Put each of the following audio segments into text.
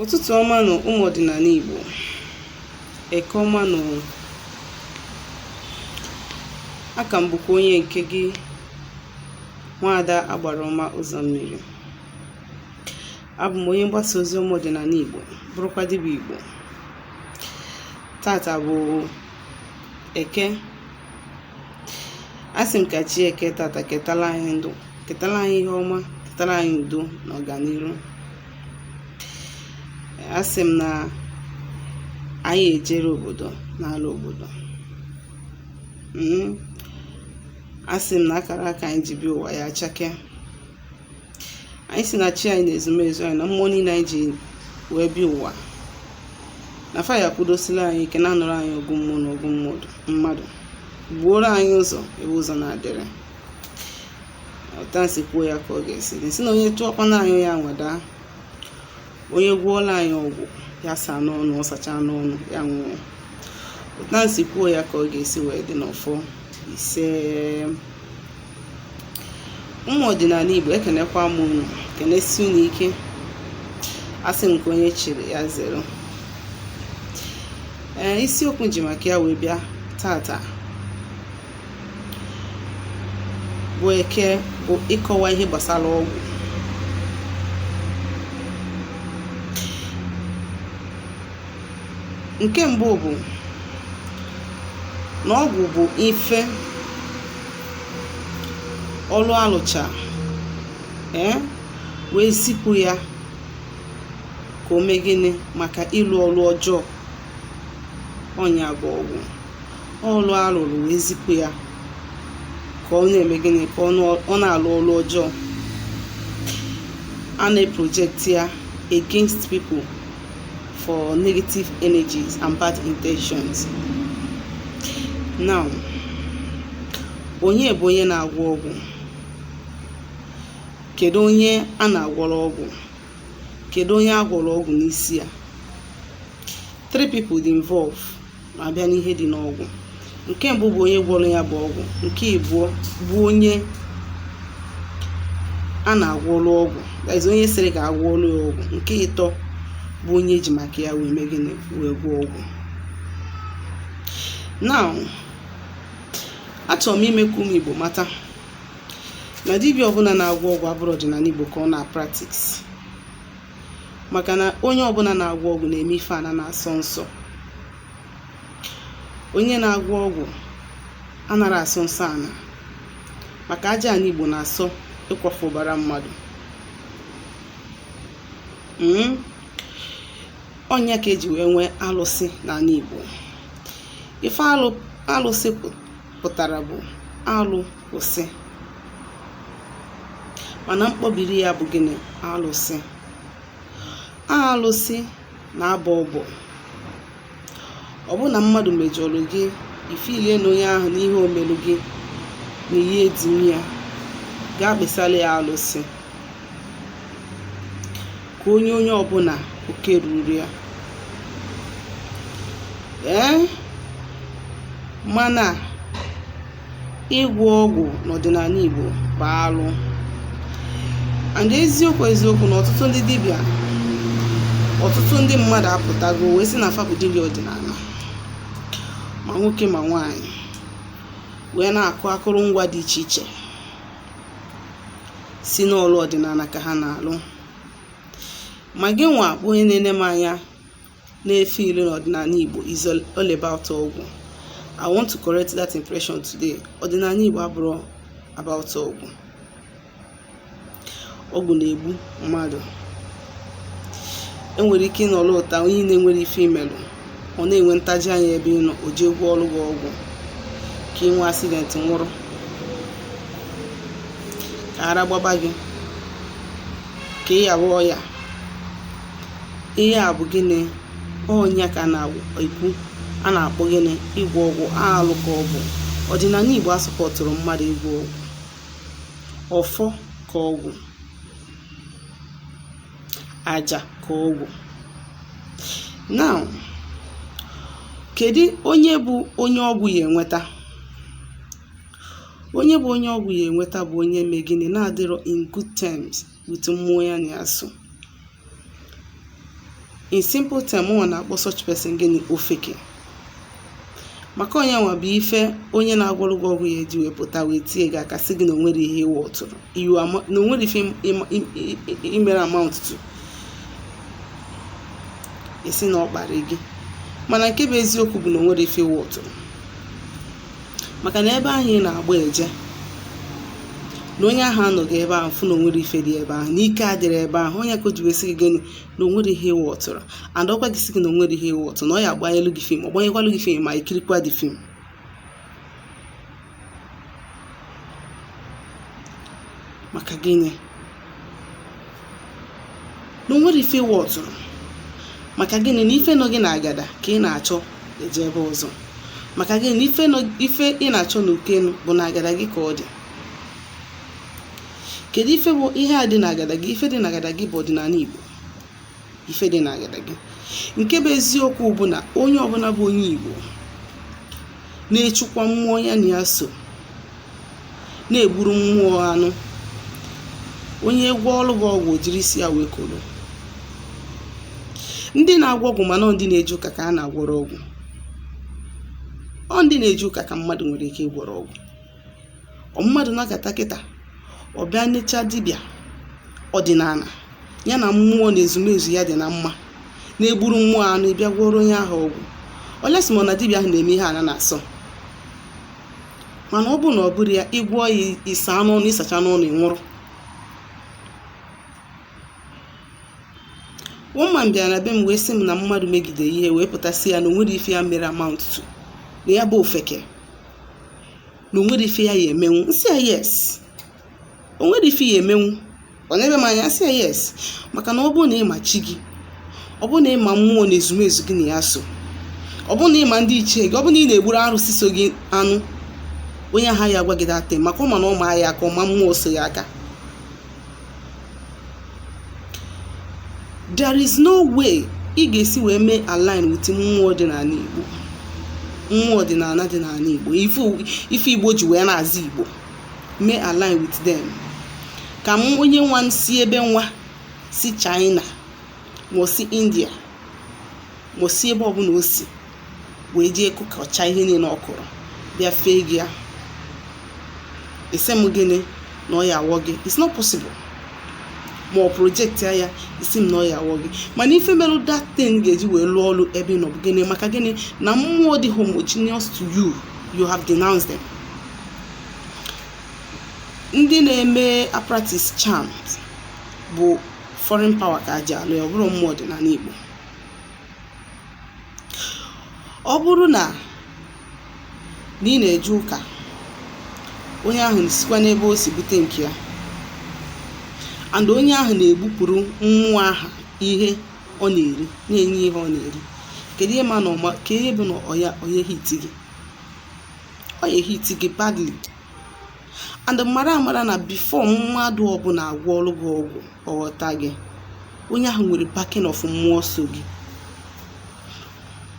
Ụtụtụ ọma nụ, ụmụ ọdịnala Igbo. Eke ọma nụ. Aka m bụkwa onye nke gị, Nwaada Agbara Ọma Ụzọ Mmiri. Abụ m onye mgbasa ozi ọma ọdịnala Igbo, bụrụkwa dibịa Igbo. Tata bụ Eke. Asị m ka chi Eke tata ketala anyị ndụ, ketala anyị ihe ọma, ketala anyị udo na ọganiru. Asị m na anyị ejere obodo n'ala obodo. Asị m na akara aka anyị ji bịa ụwa ya achake. Anyị si na chi anyị na ezumezu anyị na mmụọ niile anyị ji wee bịa ụwa na fa ya kwudosila anyị ike, na-anụrụ anyị ọgụ mmụọ na ọgụ mmadụ, gbuoro anyị ụzọ ebe ụzọ na-adịrị. Otu a si kwuo ya ka ọ ga-esi dị. Sị na onye tụọkwana anyị ya nwada, onye gwọọla anyị ọgwụ ya saa n'ọnụ, ọ sachaa n'ọnụ ya nwụọ. Otu a si kwuo ya ka ọ ga-esi wee dị n'ọfọ. Ise. Ụmụ ọdịnala Igbo, ekenekwa m unu, kenesi unu ike. Asị m ka onye chiri ya zere. Ee, isiokwu ji maka ya wee bịa tata bụ Eke, bụ ịkọwa ihe gbasara ọgwụ. Nke mbụ bụ na ọgwụ bụ ife ọlụ alụcha ee wee zipụ ya ka o mee gịnị maka ịlụ ọlụ ọjọọ. Ọ nya bụ ọgwụ, ọlụ alụrụ wee zipụ ya ka ọ na-eme gịnị, ka ọ na-alụ ọlụ ọjọọ. A na-eproject ya against people for negative energies and bad intentions. Now, onye bụ onye na-agwọ ọgwụ? Kedu onye a na-agwọrọ ọgwụ? Kedu onye a gwọrọ ọgwụ n'isi ya? Three people dị involved ma bịa n'ihe dị n'ọgwụ. Nke mbụ bụ onye gwọrọ ya bụ ọgwụ. Nke ịbụọ bụ onye a na-agwọrọ ọgwụ, that is, onye sịrị ka agwọrọ ya ọgwụ. Nke ịtọ bụ onye eji maka ya wee mee gịnị, wee gwọọ ọgwụ. Now, achọrọ m ime ka ụmụ Igbo mata na dibịa ọbụla na-agwọ ọgwụ abụrụ ọdịnala Igbo ka ọ na-practice, maka na onye ọbụla na-agwọ ọgwụ na-eme ife ana na-asọ nsọ. Onye na-agwọ ọgwụ anara asọ nsọ ana, maka aja ana Igbo na-asọ ịkwafu ọbara mmadụ. Ọ nya ka eji wee nwee alụsị n'ala Igbo. Ife alụsị pụtara bụ alụ kwụsị, mana mkpọbiri ya bụ gịnị? Alụsị. Alụsị na-abọ ọbọ. Ọ bụ na mmadụ mejọrọ gị, i feelie na onye ahụ n'ihe o melụ gị na ihe edimi ya, gaa kpesara ya alụsị ka onye onye ọbụla oke ruru ya. Ee, mana ịgwọ ọgwụ n'ọdịnala Igbo bụ alụ. And eziokwu eziokwu na ọtụtụ ndị dibịa, ọtụtụ ndị mmadụ apụtago wee sị na fa bụ dibịa ọdịnala, ma nwoke ma nwaanyị, wee na-akụ akụrụngwa dị iche iche si n'ọlụ ọdịnala ka ha na-alụ. Ma gị nwa bụ onye na-ene m anya na-efe ilu n'ọdịnala Igbo is all about ọgwụ, I want to correct that impression today. Ọdịnala Igbo abụrụ about ọgwụ. Ọgwụ na-egbu mmadụ. Enwere ike ịnọrọ ụta onye na-enwere ife imelụ, ọ na-enwe ntaji anya ebe ị nọ, o jee gwọọ ọrụ gị ọgwụ ka ị nwee accident nwụrụ, ka ara gbaba gị, ka ị yawa ọya. Ihe a bụ gịnị? Ọnya ka a na-ekwu a na-akpọ gịnị? Ịgwọ ọgwụ. Alụ ka ọ bụ. Ọdịnala Igbo asupportụrụ mmadụ ịgwọ ọgwụ. Ọfọ ka ọgwụ, aja ka ọgwụ. Now, kedu onye bụ onye ọgwụ ya enweta? Onye bụ onye ọgwụ ya enweta bụ onye mee gịnị? Na-adịrọ in good terms with mmụọ ya na ya so. In simple term, mụnwa na-akpọ such person gịnị? Ofeke. Maka onye nwa bụ ife onye na-agwọrọ gị ọgwụ ya eji wee pụta wee tie gị aka, sị gị na onwere ihe ịwụ ọtụrụ, na onwere ife imere amount to esi na ọ kparị gị. Mana nke bụ eziokwu bụ na onwere ife ịwụ ọtụrụ, maka na ebe ahụ ị na-agba eje na onye ahụ anọghị ebe ahụ fụ na onwere ife dị ebe ahụ, na ike adịrị ebe ahụ. Onye ka o ji wee sị gị gịnị? Na onwere ihe ịwụ ọtụrụ. And ọkwa gị sị gị na onwere ihe ịwụ ọtụrụ, na ọ ya agbanyelu gị film, ọ gbanyekwalụ gị film, ma ikirikwa dị film. Maka gịnị? Na onwere ife ịwụ ọtụrụ. Maka gịnị? Na ife nọ gị na agada ka ị na-achọ eje ebe ọzọ. Maka gịnị? Na ife ị na-achọ n'ukenu bụ na agada gị ka ọ dị. Kedu ife bụ ihe a dị n'agada gị? Ife dị n'agada gị bụ ọdịnala Igbo. Ife dị n'agada gị, nke bụ eziokwu bụ na onye ọbụla bụ onye Igbo na-echukwa mmụọ ya na ya so na-egburu mmụọ anụ, onye gwọ ọrụ gị ọgwụ, jiri isi ya wee kolo. Ndị na-agwọ ọgwụ, mana ndị na-eje ụka ka a na-agwọrọ ọgwụ. Ọ ndị na-eje ụka ka mmadụ nwere ike ịgwọrọ ọgwụ. Ọ mmadụ nọkata kịta, ọ bịa necha dibịa ọdịnala ya na mmụọ na ezumezu ya dị na mma, na-egburu mmụọ anụ, ịbịa gwọrọ onye ahụ ọgwụ, olesi ma na dibịa ahụ na-eme ihe ana na-asọ. Mana ọ bụrụ na ọ bụrụ ya, ịgwọ ya, ịsa anụ ọnụ, ịsacha n'ọnụ, ịnwụrụ. Woman bịara na be m wee sị m na mmadụ megide ihe wee pụtasị ya na onwere ife ya mere amount to, na ya bụ ofeke, na onwere ife ya ya emenwu. Nsị ya yes, onwere ife ya emenwu. Ọ na-ebe m anya, sị ya yes, maka na ọ bụrụ na ịma chi gị, ọ bụrụ na ịma mmụọ na ezumezu gị na ya so, ọ bụrụ na ịma ndị ichie gị, ọ bụrụ na ị na-egburu arụsị so gị anụ, onye agha ya agwa gị date, maka ọ ma na ọ ma ya aka, ọma mmụọ so ya aka. There is no way ị ga-esi wee mee align with mmụọ dị n'ala Igbo, mmụọ ọdịnala dị n'ala Igbo, ife Igbo ji wee na-aza Igbo, mee align with them, ka m onye nwa si ebe nwa si China, ma o si India, ma o si ebe ọbụla o si wee jee kụkọcha ihe niile ọ kụrụ, bịa fee gị ya, ese m gịnị na ọ ya awọ gị? It's not possible. Ma ọ project ya, isi m na ọ ya awọ gị. Mana ife merụ that thing ga-eji wee lụọ ọrụ ebe ị nọ bụ gịnị? Maka gịnị? Na mmụọ dị homogeneous to you, you have denounced them. Ndị na-eme practice charms bụ foreign power ka aji alụ ya, ọ bụrụ mmụọ ọdịnala Igbo. Ọ bụrụ na ị na-eje ụka, onye ahụ sikwa n'ebe o si bute nke ya, and onye ahụ na-egbupụrụ mmụọ ahụ ihe ọ na-eri, na-enye ihe ọ na-eri, kedu ihe ma na ọma ka ihe bụ na ọya ọya hit gị? Ọ ya hit gị badly. And mara amara na before mmadụ ọbụla agwọ ọrụ gị ọgwụ, ọghọta gị, onye ahụ nwere backing of mmụọ so gị.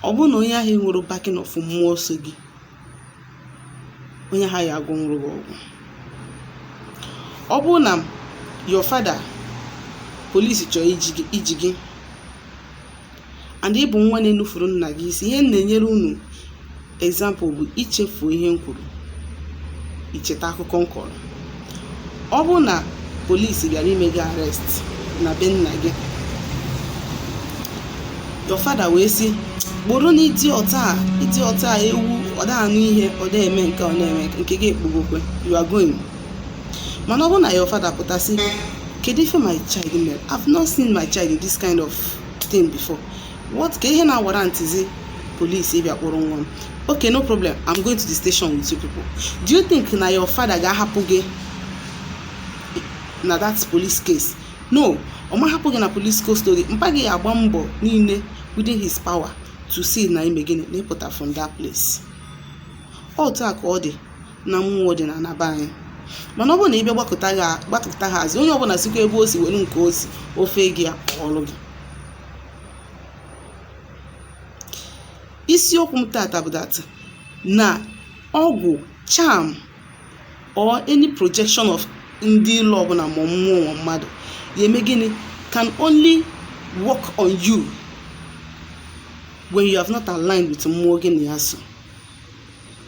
Ọ bụrụ na onye ahụ nwere backing of mmụọ so gị, onye ahụ ya agwọnwụrụ gị ọgwụ. Ọ bụrụ na your father, police chọrọ iji gị, and ị bụ nwa na-enufuru nna gị isi, ihe m na-enyere unu example bụ ichefu ihe m kwuru, icheta akụkọ m kọrọ. Ọ bụrụ na polisi bịara ime gị arrest na be nna gị, your father wee sị, "Kpụrụ na idiot a, idiot a, ewu, ọ da anụ ihe, ọ da eme nke ọ na-eme nke gị, ekpugokwe, you are going." Mana ọ bụrụ na your father pụta sị, "Kedu ife my child mere? I've not seen my child in this kind of thing before. What ka ihe na-awara ntịzi polisi ịbịa kpụrụ nwa m? Okay, no problem, I'm going to the station with you people." Do you think na your father ga-ahapụ gị na that police case? No, ọ ma hapụ gị na police custody. Mpa gị agba mbọ niile within his power to see na ime gịnị? Na ịpụta from that place. Otu a ka ọ dị na mmụọ dị na anaba anyị. Mana ọ bụrụ na ị bịa gbakọta ha azụ, onye ọbụla sikwa ebe o si were nke o si ofe gị ya ọrụ gị. Isiokwu m tata bụ that na ọgwụ charm or any projection of ndị ilo ọbụla, ma mmụọ ma mmadụ, ya eme gịnị, can only work on you When you have not aligned with mmụọ gị na ya so,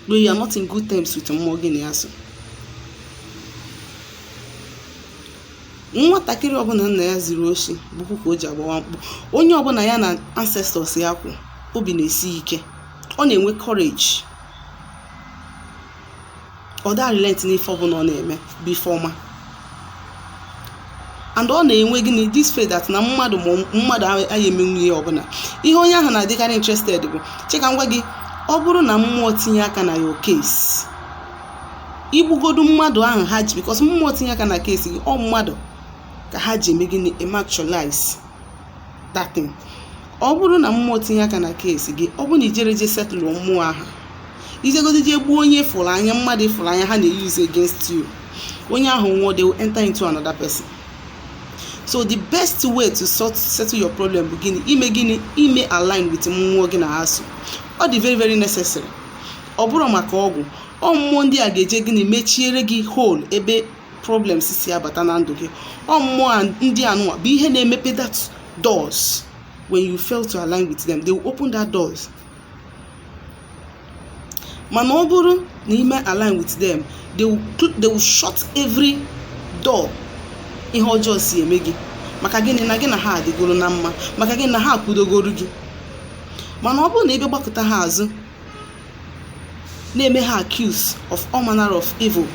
when you are not in good terms with mmụọ gị na ya so. Nwatakịrị ọbụla nna ya ziri oshi bụkwa ka o ji agbawa mkpu. Onye ọbụla ya na ancestors ya kwụ, obi na-esi ike, ọ na-enwe courage, ọ da relent n'ife ọbụla ọ na-eme bụ ife ọma. And ọ na-enwe gịnị? This faith that na mmadụ ma mmadụ agaghị emenwu ihe ọbụla. Ihe onye ahụ na-adịkarị interested bụ cheka ngwa gị. Ọ bụrụ na mmụọ tinye aka na your case, igbugodu mmadụ ahụ ha ji, because mmụọ tinye aka na case gị, ọ mmadụ ka ha ji eme gịnị? Eme actualize that thing. Ọ bụrụ na mmụọ tinye aka na case gị, ọ bụrụ na ijere je settle mmụọ ahụ, ijegodi je gbuo onye fụrụ anya, mmadụ ịfụrụ anya, ha na-use against you. Onye ahụ nwụọ, they will enter into another person. So the best way to settle your problem bụ gịnị? Ime gịnị? Ime align with mmụọ gị na ha so. Ọ dị very, very necessary. Ọ bụrụ maka ọgwụ, ọ mmụọ ndị a ga-eje gịnị? Mechiere gị hole ebe problems si abata na ndụ gị. Ọ mmụọ ndị anụnwa bụ ihe na-emepe that doors. When you fail to align with them, they will open that doors. Mana ọ bụrụ na ime align with them, they will shut every door ihe ọjọọ si eme gị. Maka gịnị? Na gị na ha adịgoro na mma. Maka gịnị? Na ha akwudogoro gị. Mana ọ bụrụ na ebe gbakọta ha azụ, na-eme ha accuse of all manner of evil,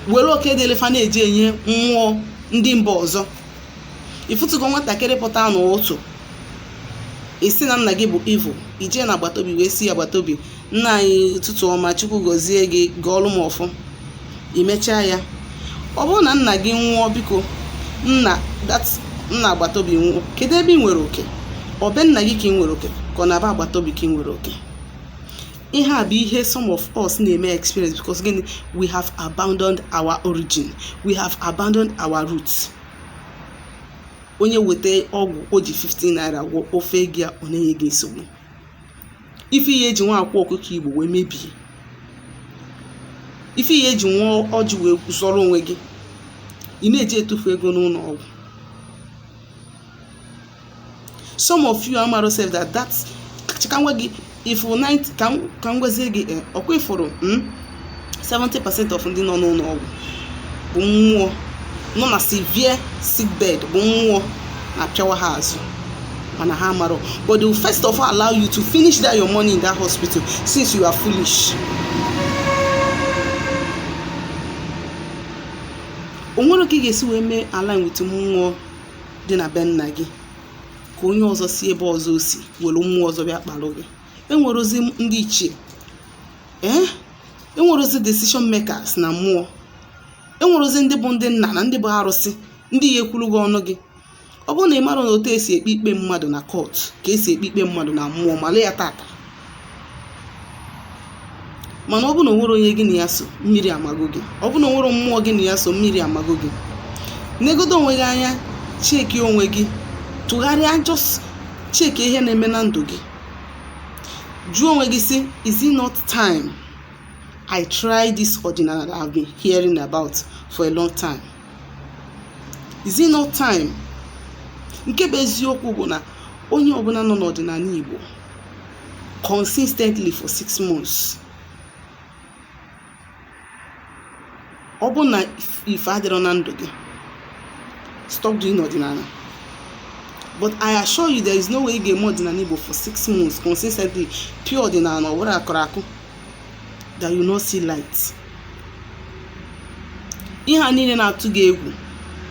were oke dị elefa na-eji enye mmụọ ndị mba ọzọ. Ịfụtụgo nwatakịrị pụta n'ụtụ, isi na nna gị bụ evil, ijee na agbataobi wee si agbataobi, "Nna anyị, ụtụtụ ọma, Chukwu gọzie gị, gọọlụ m ọfụ." Imechaa ya, ọ bụrụ na nna gị nwụọ, biko, nna that nna agbataobi nwụọ, kedu ebe ị nwere oke? Ọ be nna gị ka ị nwere oke, ka ọ na-aba agbataobi ka ị nwere oke? Ihe a bụ ihe some of us na-eme experience, because gịnị? We have abandoned our origin, we have abandoned our roots. Onye weta ọgwụ o ji 15 naira gwọ ofe ego ya, ọ na-enye gị nsogbu. Ife ihe eji nwa akwa ọkụkọ Igbo wee mebie, ife ihe eji nwa ọjị wee zọrọ onwe gị, ị na-eji etufu ego n'ụlọ ọgwụ. Some of you amaro sef that ka m gwa gị, ifu 90, ka m gwazie gị, ọkwa ifuru 70% of ndị nọ n'ụlọ ọgwụ bụ mmụọ nọ na severe sick bed, bụ mmụọ na-apịawa ha azụ, mana ha amarọ. But they will first of all allow you to finish that your money in that hospital, since you are foolish. O nwere ka ị ga-esi wee mee align with mmụọ dị na be nna gị, ka onye ọzọ si ebe ọzọ o si were mmụọ ọzọ bịa kpalụ gị? Enwerozi ndị ichie, ee, enwerozi decision makers na mmụọ, enwerozi ndị bụ ndị nna na ndị bụ arụsị, ndị ya ekwuru gị ọnụ gị. Ọ bụrụ na ị mara na otu esi ekpe ikpe mmadụ na court ka esi ekpe ikpe mmadụ na mmụọ, mara ya tata. Mana ọ bụrụ na o nwere onye gị na ya so, mmiri amago gị. Ọ bụrụ na o nwere mmụọ gị na ya so, mmiri amago gị. Negodo onwe gị anya, cheki onwe gị, tụgharịa, just cheki ihe na-eme na ndụ gị. Jụọ onwe gị sị, "Is it not time I try this ọdịnala that I've been hearing about for a long time? Is it not time?" Nke bụ eziokwu bụ na onye ọbụla nọ n'ọdịnala Igbo consistently for 6 months, ọ bụ na ife adịrọ na ndụ gị, stop doing ọdịnala. But I assure you, there is no way ị ga-eme ọdịnala Igbo for 6 months consistently, pure ọdịnala, ọ bụrụ akụrụ akụ, that you not see light. Ihe a niile na-atụ gị egwu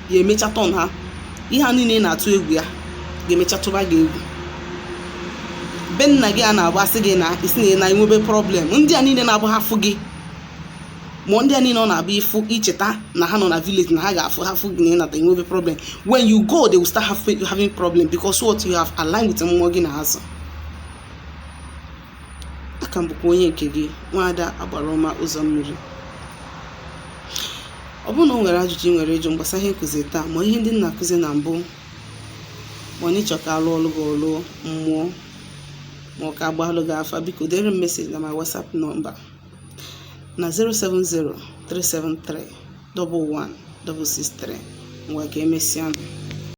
ga-emecha turn ha. Ihe a niile na-atụ egwu ya ga-emecha tụba gị egwu. Be nna gị a na-agbasị gị na isi na enwebe problem, ndị a niile na-abụ ha fụ gị, ma ndị a niile ọ na-abụ ịfụ icheta na ha nọ na village na ha ga-afụ ha fụ gị na ịnata enwebe problem. When you go, they will start having problem, because what? You have aligned with mmụọ gị na azụ. Aka m bụkwa onye nke gị, Nwaada Agbara Ụzọ Mmiri. Ọ bụrụ na o nwere ajụjụ ị nwere ịjụ gbasara ihe nkụzi taa, ma ihe ndị m na-akụzi na mbụ, ma ọ na ịchọ ka alụ ọlụ gị ọlụ mmụọ, ma ọ ka agbalụ gị afa, biko dere m message na my WhatsApp number na 070 373 11 663. Ngwa, ka emesịa.